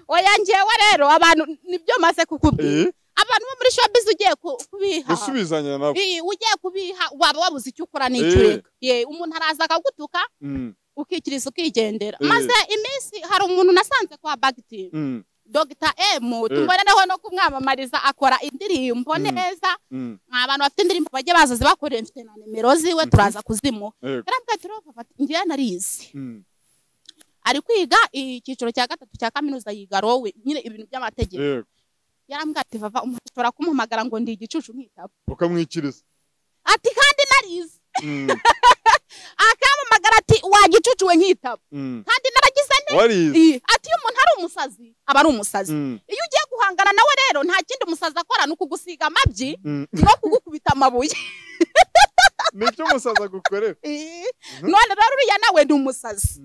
Oya ngewe rero abantu nibyo maze kukubwira. Abantu bo muri showbiz ugiye kubiha, gusubizanya nabo, ugiye kubiha waba wabuze icyo ukora n'icyo ureka. Umuntu araza akagutuka ukikiriza ukigendera. Maze iminsi hari umuntu nasanze kwa Bagiti, Dr. M, tumbonereho no kumwamamariza, akora indirimbo neza. Abantu bafite indirimbo bajye baza zibakorera, mfite na nimero ziwe turaza kuzimuha. Yarambwiye ati rero ngiye narize. Ari kwiga icyiciro cya 3 cya kaminuza, yiga rowe nyine ibintu by'amategeko. Yarambwiye ati Vava umuntu ashobora kumuhamagara ngo ndi igicucu nkitaba, ukamwikiriza. Ati kandi narize. Akampamagara ati wagicucuwe nkitaba, kandi naragize nte. Ati iyo umuntu ari umusazi aba ari umusazi. Iyo ugiye guhangana nawe rero nta kindi umusazi akora ni ukugusiga amabyi no kugukubita amabuye. Nicyo umusazi agukorera. None rero uriya nawe ni umusazi.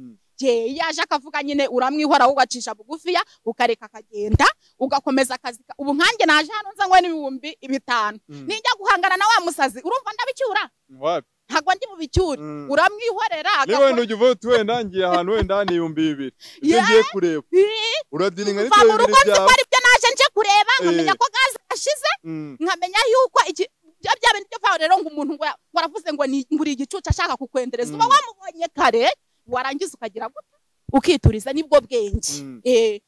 Yaje akavuga nyine uramwihora ugacisha bugufiya ukareka akagenda ugakomeza akazi. Ubu nkanjye naje hano nza ngo n'ibihumbi 5 ninjya guhangana na wa musazi urumva ndabicyura? Ntabwo ndi bubicyure. Uramwihorera agakora. Niba wenda ujya uvuga uti wenda ngiye ahantu wenda ni 2000 ibyo ngiye kureba, uradiringa n'ibyo bibiri byawe. Aribyo naje nje kureba nkamenya ko gaze ashize, nkamenya yuko bya bintu byo rero ngo umuntu ngo waravuze ngo ni nguri igicucu ashaka kukwendereza, uba wamubonye kare warangiza ukagira gute ukituriza, nibwo bwenge.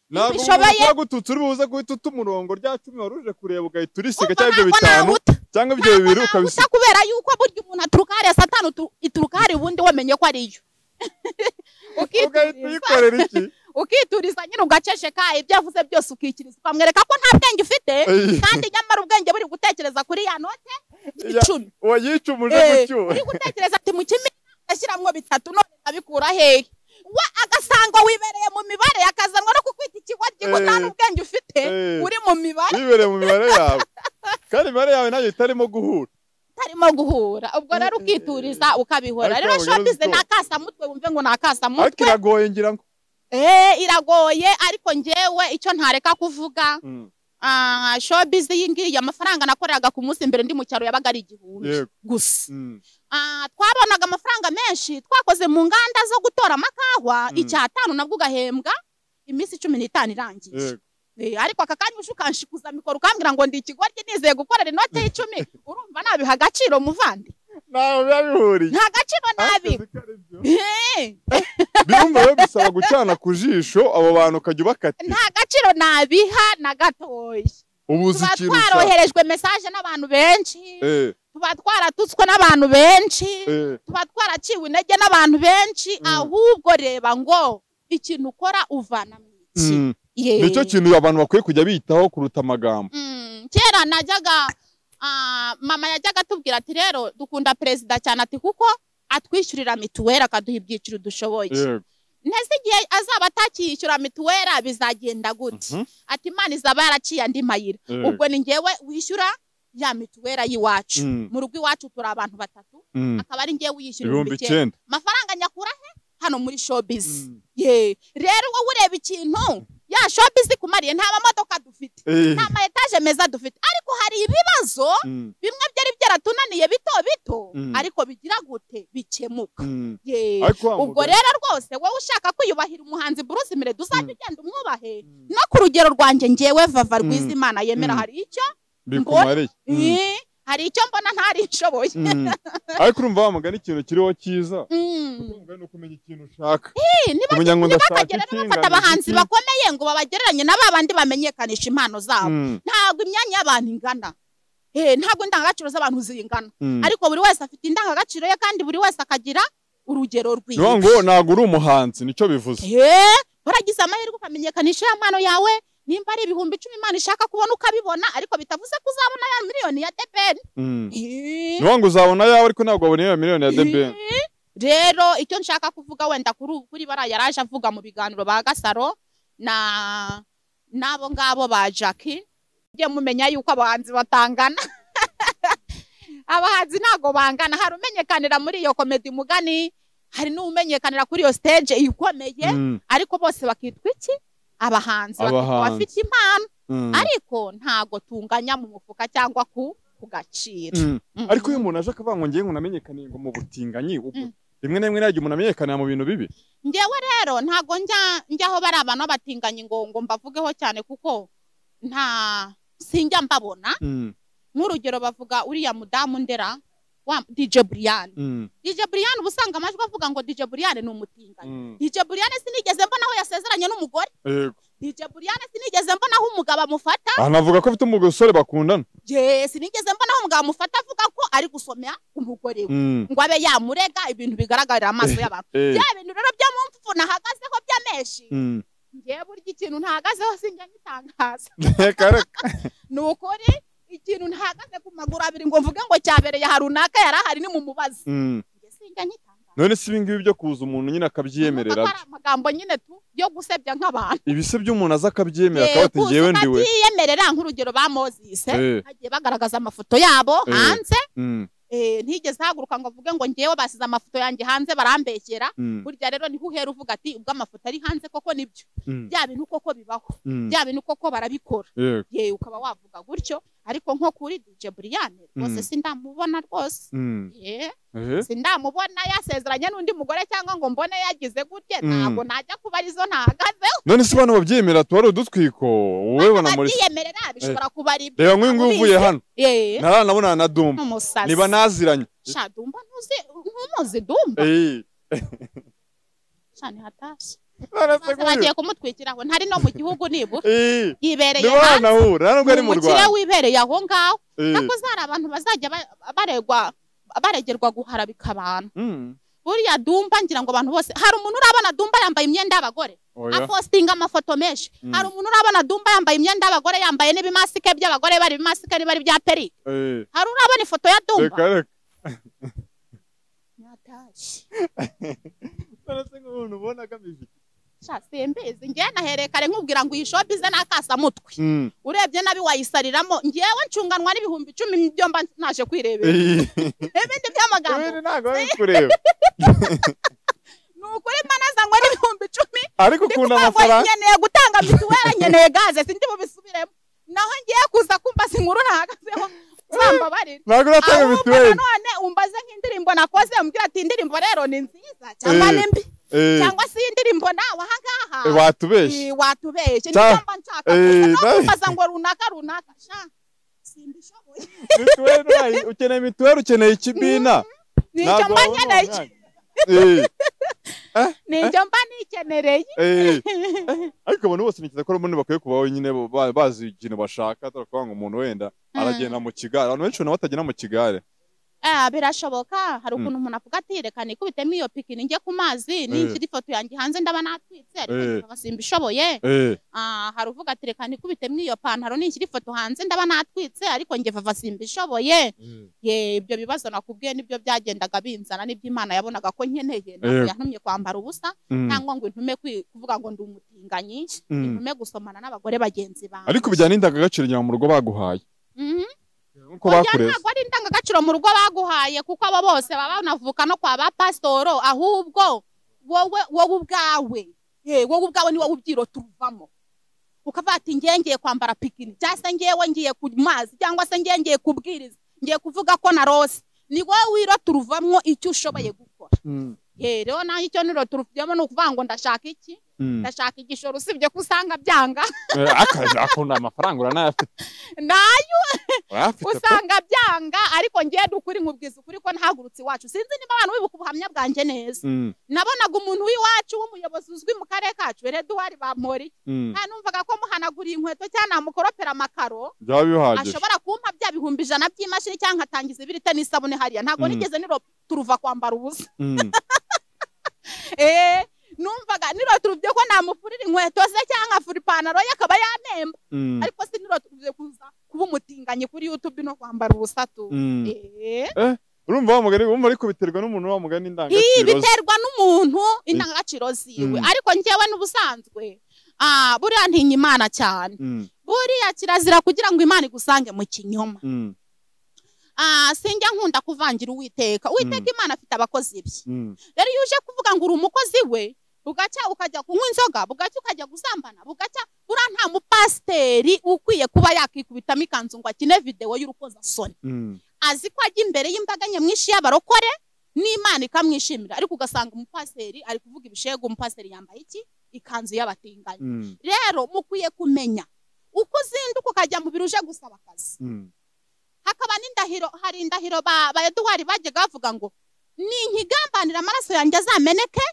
Ntabwo wagututse uri buze guhita uta umurongo rya 10 waruje kureba ugahita urisiga, cyangwa ibyo 5 cyangwa ibyo 2 ukabisiga, kubera yuko burya umuntu aturuka hariya satani ituruka hari ubundi wamenye ko ariyo. Ugahita uyikorera iki? Ukituriza nyine ugaceceka, ibyo avuze byose ukikiriza, ukamwereka ko nta bwenge ufite, kandi nyamara ubwenge buri gutekereza kuri ya note 10 wayicumuje gutyo, uri gutekereza ati mu kimi ashiramwo 3 none abikura hehe? Wa agasanga wibereye mu mibare, akazanwa no kukwita ikigoryi ko nta n'ubwenge ufite, uri mu mibare, wibereye mu mibare yawe, kandi imibare yawe nayo itarimo guhura, Ubwo rero ukituriza ukabihora. Rero showbiz nta kasamutwe, wumve ngo nta kasamutwe. Ariko iragoye ngira ngo iragoye, ariko ngewe icyo ntareka kuvuga, showbiz iyi ngiyi amafaranga nakoreraga ku munsi mbere ndi mu cyaro yabaga ari 1000 gusa. Twabonaga amafaranga menshi twakoze mu nganda zo gutora amakahwa, 5 nabwo ugahembwa iminsi 15 irangiye. Ariko aka kanya ushukanshikuza mikoro ukambwira ngo ndi ikigoryi nizeye gukorera inote y'10, urumva nabiha agaciro muvandi? Nawe bihuriye. Nta gaciro nabi. Birumva rero bisaba gucana ku jisho abo bantu ukajya ubakatira. Nta gaciro nabiha na gatoya. Ubuze ikintu twaroherejwe message n'abantu benshi. Tuba Tuba twaratutswe n'abantu benshi, tuba twaraciwe intege n'abantu benshi, ahubwo reba ngo ikintu ukora uvana mu iki. Nicyo kintu abantu bakwiye kujya bitaho kuruta amagambo. Kera najyaga mama yajyaga atubwira ati rero dukunda perezida cyane, ati kuko atwishyurira mituweli akaduha ibyiciro dushoboye. Ntese igihe azaba atakiyishyura mituweli bizagenda gute? Ati Imana izaba yaraciye andi mayira. Ubwo ni ngewe wishyura ya mituweli y'iwacu. Mu rugo iwacu turi abantu batatu, akaba ari ngewe uyishyura 9,000. Amafaranga nyakura he? Hano muri showbiz. Ye, rero wowe ureba ikintu ya showbiz kumariye, nta mamodoka dufite, nta ma etage meza dufite, ariko hari ibibazo bimwe byari byaratunaniye bito bito, ariko bigira gute bikemuka. Ye, ubwo rero rwose wowe ushaka kwiyubahira umuhanzi Bruce Melody uzajya ugenda umwubahe, no ku rugero rwanjye ngewe Vava Rwizimana yemera hari icyo bikumariye, hari icyo mbona ntari nshoboye. Ariko urumva wa mugani ikintu kiriho cyiza, urumva no kumenya ikintu ushaka. Niba bakagera bafata abahanzi bakomeye ngo babagereranye na babandi bamenyekanisha impano zabo, ntabwo imyanya y'abantu ingana. Ntabwo indangagaciro z'abantu zingana, ariko buri wese afite indangagaciro ye kandi buri wese akagira urugero rwiwe. Ngo ntabwo uri umuhanzi nicyo bivuze. Waragize amahirwe ukamenyekanisha ya mpano yawe, nimba ari 10,000 Imana ishaka kubona ukabibona, ariko bitavuze ko uzabona ya miliyoni ya DBN. Niba ngo uzabona yawe ariko ntabwo wabona ya miliyoni ya DBN. Rero icyo nshaka kuvuga wenda kuri bara yaraje avuga mu biganiro ba Gasaro na nabo ngabo ba Jackie, mujye mumenya yuko abahanzi batangana. Abahanzi ntago bangana, hari umenyekanira muri iyo comedy mugani, hari n'umenyekanira kuri iyo stage ikomeye, ariko bose bakitwa iki? Abahanzi bafite impano, ariko ntago tunganya mu mufuka cyangwa ku gaciro. Ariko uyu muntu aje akavuga ngo ngiye ngo namenyekane ngo mu butinganyi, rimwe na rimwe nagiye umuntu amenyekana mu bintu bibi. Ngewe rero ntago njya aho bari abantu batinganyi ngo mbavugeho cyane, kuko nta sinjya mbabona. Nk'urugero bavuga uriya mudamu ndera wa DJ Brian. DJ Brian ubusanga amajwi avuga ngo DJ Brian ni umutinganyi. DJ Brian sinigeze mbona aho yasezeranye n'umugore. DJ Brian sinigeze mbona aho umugabo amufata. Anavuga ko afite umugore bakundana. Je, sinigeze mbona aho umugabo amufata avuga ko ari gusomya umugore we, ngo abe yamurega ibintu bigaragarira amaso y'abantu. Bya bintu rero byo mu mfufu nahagazeho by'ameshi. Ngiye burya ikintu ntahagazeho sinjya ngitangaza. Ni ukuri ikintu ntahagaze ku maguru abiri ngo mvuge ngo cyabereye harunaka yarahari ni mumubaze. Nge sinjya ngitangaza. None si ibingibi byo kuza umuntu nyine akabyemerera. Amagambo nyine tu yo gusebya nk'abantu. Ibise by'umuntu aza akabyemera akaba ati ngewe ndiwe. Yiyemerera nk'urugero ba Moses, hagiye bagaragaza amafoto yabo hanze. Ntigeze haguruka ngo avuge ngo ngewe basize amafoto yanjye hanze barambekera. Burya rero niho uhera uvuga ati ubwo amafoto ari hanze koko nibyo, bya bintu koko bibaho, bya bintu koko barabikora. Ye, ukaba wavuga gutyo. Ariko nko kuri DJ Brian rwose sindamubona rwose. Sindamubona yasezeranye n'undi mugore cyangwa ngo mbone yagize gutye, ntabwo najya kuba arizo ntahagazeho. None si bano babyemera tuwari udutwiko wowe bona muri babyemera bishobora kuba ari reba nk'uyu nguyu uvuye hano ntaranabona na Dumba niba naziranye. Sha Dumba ntuzi nkumuzi Dumba. Sha ni hatashye. Bagiye kumutwikiraho ntari no mu gihugu nibura yibereye hanze nubwo ari mu Rwanda wibereye aho ngaho. Nako zari abantu bazajya baregwa baregerwa guharabika abantu. Buriya Dumba ngira ngo abantu bose, hari umuntu urabona Dumba yambaye imyenda y'abagore apostinga amafoto menshi. Hari umuntu urabona Dumba yambaye imyenda y'abagore yambaye n'ibimasike by'abagore bari bimasike bari bya peri. Hari urabona ifoto ya Dumba? Nyatashi. Sha simbizi ngiye nahereye kare nkubwira ngo iyi showbiz nakasa mutwe. Urebye nabi wayisariramo, ngiyewe ncunganwa n'10,000 byo mba naje kwirebera. Ibindi by'amagambo ntago ari kureba. Nukuri mbanazangwa n'10,000. Ariko ukunda amafaranga. Nkeneye gutanga mituweli, nkeneye gaze, sindi bubisubiremo. Naho ngiye kuza kumva sinkuru nahagazeho. Zambabarira. Ntago uratanga mituweli. None umbaze nk'indirimbo nakoze umbwira ati indirimbo rero ni nziza cyangwa ni mbi. Cyangwa se indirimbo nawe aha ngaha watubeshye. Watubeshye niyo mba nshaka kubaza ngo runaka runaka sha simbishoboye. Mituweli ukeneye mituweli, ukeneye ikibina. Nicyo mba nkeneye. Nicyo mba nikenereye. Ariko abantu bose nikiza ko ubundi bakwiye kubaho nyine bazi ikintu bashaka, atari ukuvuga ngo umuntu wenda aragenda mu kigare. Abantu benshi batagenda mu kigare. Birashoboka. Hari ukuntu umuntu avuga ati reka nikubitemo iyo pikini njye ku mazi, ninshyira ifoto yanjye hanze ndaba natwitse, ariko simbishoboye. Hari uvuga ati reka nikubitemo iyo pantaro ninshyira ifoto hanze ndaba natwitse, ariko njye Vava simbishoboye. Ye, ibyo bibazo nakubwiye nibyo byagendaga binzana, nibyo Imana yabonaga ko nkeneye. Ntabwo yantumye kwambara ubusa cyangwa ngo intume kuvuga ngo ndi umutinganyi, intume gusomana n'abagore bagenzi banjye. Ariko bijyana n'indangagaciro nyuma mu rugo baguhaye. Nkuko bakureze. Ntabwo ari indangagaciro mu rugo baguhaye, kuko abo bose baba banavuka no kwa ba pasitoro, ahubwo wowe ubwawe, wowe ubwawe ni wowe ubyirota uruvamo. Ukavuga ati ngiye ngiye kwambara pikini, cyangwa se ngewe ngiye ku mazi, cyangwa se ngiye ngiye kubwiriza, ngiye kuvuga ko narose. Ni wowe wirota uruvamo icyo ushoboye gukora. Rero nanjye icyo nirota uruvamo ni ukuvuga ngo ndashaka iki? Ndashaka igishoro, usibye ko usanga byanga. Akunda amafaranga uranayafite. Nayo usanga byanga, ariko ngiye dukuri nkubwiza ukuri ko ntahagurutse iwacu. Sinzi niba abantu bibuka ubuhamya bwanjye neza. Nabonaga umuntu w'iwacu w'umuyobozi uzwi mu karere kacu, Edouard Bamporiki. Nta numvaga ko muhanaguriye inkweto cyangwa namukoropera amakaro, ashobora kumpa bya 100,000 by'imashini cyangwa nkatangiza ibirita n'isabune hariya. Ntabwo nigeze turuva kwambara ubusa. Numvaga niroturuvye ko namufurira inkweto ze cyangwa afura ipantaro ye akaba yanemba, ariko siniroturuvye kuza kuba umutinganyi kuri YouTube no kwambara ubusa tu. Urumva wa mugani, urumva ariko biterwa n'umuntu wa mugani indangagaciro. Biterwa n'umuntu indangagaciro ziwe. Ariko njyewe n'ubusanzwe buriya ntinya Imana cyane. Buriya kirazira kugira ngo Imana igusange mu kinyoma. Sinjya nkunda kuvangira Uwiteka. Uwiteka Imana afite abakozi be. Rero iyo uje kuvuga ngo uri umukozi we, bugacya ukajya kunywa inzoga, bugacya ukajya gusambana, bugacya buriya nta mupasiteri ukwiye kuba yakikubitamo ikanzu ngo akine video y'urukozasoni. Azi ko ajya imbere y'imbaga nyamwinshi y'abarokore n'Imana ikamwishimira, ariko ugasanga umupasiteri ari kuvuga ibishego, umupasiteri yambaye iki? Ikanzu y'abatinganyi. Rero mukwiye kumenya uko uzinduka ukajya mu biro uje gusaba akazi. Hakaba n'indahiro, hari indahiro ba Edouard bajyaga bavuga ngo ninkigambanira amaraso yanjye azameneke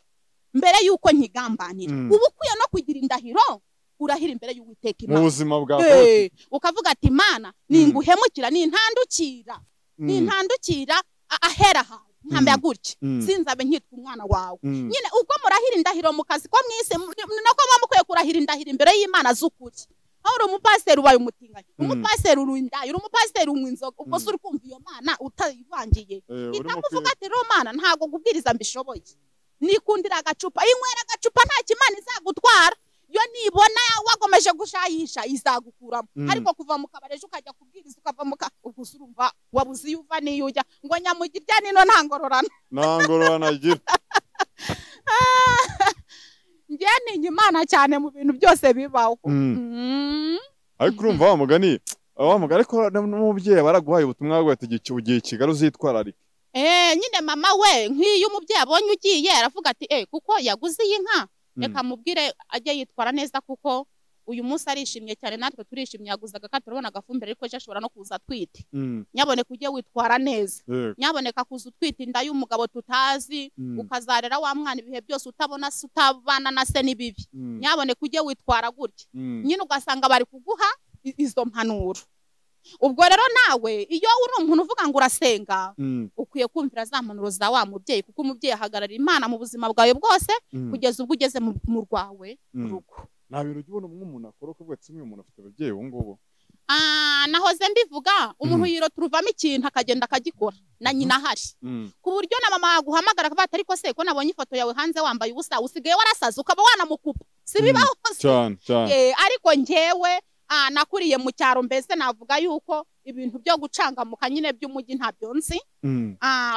mbere yuko nkigambanira. Ubu ukwiye no kugira indahiro urahira imbere y'Uwiteka Imana mu buzima bwawe, ukavuga ati Imana ninguhemukira, nintandukira, nintandukira ahera hawe nkambe gutya, sinzabe nkitwa umwana wawe. Nyine uko murahira indahiro mu kazi ko mwise, nako mukwiye kurahira indahiro imbere y'Imana z'ukuri. Aho uri umupasiteri ubaye umutinganyi, umupasiteri uri indaya, uri umupasiteri unywa inzoga, ubwo se uri kumva iyo Mana utayivangiye. Itakuvuga ati rero Mana ntago kubwiriza mbishoboye, nikundira agacupa, inywera agacupa nta kimana izagutwara. Yo nibona wagomeje gushayisha izagukuramo. Ariko kuva mu kabare ejo ukajya kubwiriza ukava mu ubwo urumva wabuze iyo uva n'iyo ujya, ngo nyamugirya nino nta ngororano. Nta ngororano agira. Njye ntinya Imana cyane mu bintu byose bibaho. Ariko urumva wa mugani, ariko n'umubyeyi baraguhaye ubutumwa bwo ati ugiye Kigali uzitwararike. Nyine mama we nk'iyo umubyeyi abonye ugiye aravuga ati kuko yaguze iyi nka, reka mubwire ajye yitwara neza, kuko uyu munsi arishimye cyane natwe turishimye, yaguzaga ka turabona agafumbire, ariko ejo ashobora no kuza atwite. Nyaboneka ujye witwara neza, nyaboneka kuza utwite inda y'umugabo tutazi, ukazarera wa mwana ibihe byose utabona se utabana na se n'ibibi. Nyaboneka ujye witwara gutya. Nyine ugasanga bari kuguha izo mpanuro. Ubwo rero nawe iyo uri umuntu uvuga ngo urasenga, ukwiye kumvira za mpanuro za wa mubyeyi, kuko umubyeyi ahagarara Imana mu buzima bwawe bwose kugeza ubwo ugeze mu rwawe rugo. Nta bintu ujya ubona umuntu akora ukavuga ati uyu muntu afite ababyeyi ubu ngubu. Nahoze mbivuga, umuntu yirota uruvamo ikintu akagenda akagikora na nyina ahari, ku buryo na mama yaguhamagara akavuga ati ariko se ko nabonye ifoto yawe hanze wambaye ubusa, usigaye warasaze, ukaba wanamukupa. Si bibaho cyane cyane. Ariko njyewe nakuriye mu cyaro, mbese navuga yuko ibintu byo gucangamuka nyine by'umujyi ntabyo nzi.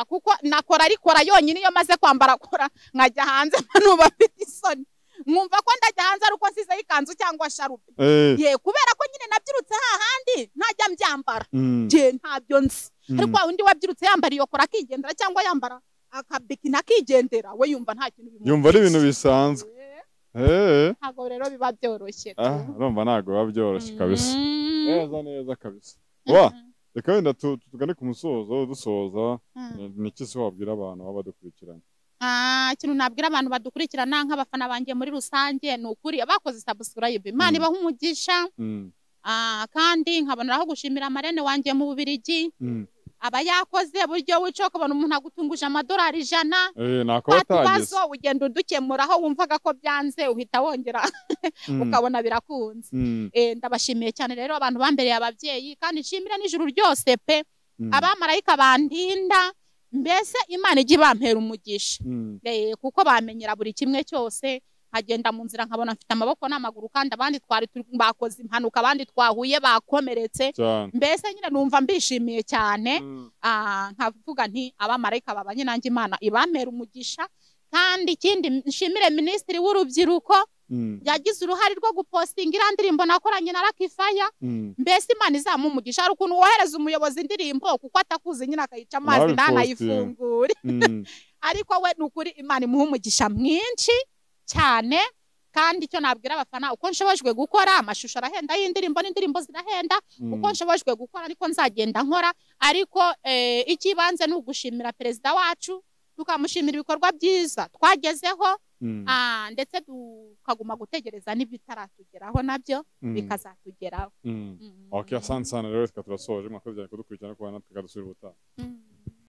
Kuko nakora arikora yonyine, iyo maze kwambara akora nkajya hanze nuba mfite isoni, nkumva ko ndajya hanze ariko nsizeho ikanzu cyangwa sharupe. Ye, kubera ko nyine nabyirutse hahandi ntajya mbyambara, je ntabyo nzi. Ariko wa undi wabyirutse yambara iyo kora akigendera, cyangwa yambara akabikina akigendera, we yumva nta kintu bimubwiye, yumva ari ibintu bisanzwe. Ntabwo rero biba byoroshye. Urumva ntabwo biba byoroshye kabisa. Neza neza kabisa. Wa reka wenda tugane ku musozo, dusoza niki se wabwira abantu baba badukurikiranye? Ikintu nabwira abantu badukurikirana nk'abafana banjye muri rusange ni ukuri abakoze subscribe, Imana ibaha umugisha. Kandi nkaboneraho gushimira marene wanjye mu Bubirigi. Aba yakoze buryo wica ukabona umuntu agutunguje amadolari 100. Nako batageze. Ugenda udukemuraho wumvaga ko byanze uhita wongera ukabona birakunze. Ndabashimiye cyane rero abantu bambereye ababyeyi, kandi nshimira n'ijuru ryose pe. Abamarayika bandinda, mbese Imana ijye ibampera umugisha. Kuko bamenyera buri kimwe cyose. Nkagenda mu nzira nkabona mfite amaboko n'amaguru, kandi abandi twari bakoze impanuka, abandi twahuye bakomeretse. Mbese nyine numva mbishimiye cyane. Nkavuga nti abamarayika babanye nanjye Imana ibampera umugisha. Kandi ikindi nshimire minisitiri w'urubyiruko yagize uruhare rwo gupostinga iriya ndirimbo nakoranye na Lucky Fire. Mbese Imana izamuha umugisha. Hari ukuntu wohereza umuyobozi indirimbo kuko atakuzi nyine akayica amazi ntanayifungure. Ariko we ni ukuri Imana imuha umugisha mwinshi cyane. Kandi icyo nabwira abafana, uko nshobojwe gukora amashusho arahenda y'indirimbo n'indirimbo zirahenda, uko nshobojwe gukora ariko nzagenda nkora. Ariko ikibanze ni ugushimira perezida wacu, tukamushimira ibikorwa byiza twagezeho, ndetse tukaguma gutegereza n'ibitaratugeraho nabyo bikazatugeraho. Okay, asante sana rero, tukaturasoje mwakoze cyane kudukurikirana, kubana natwe kadusubira ubutaha.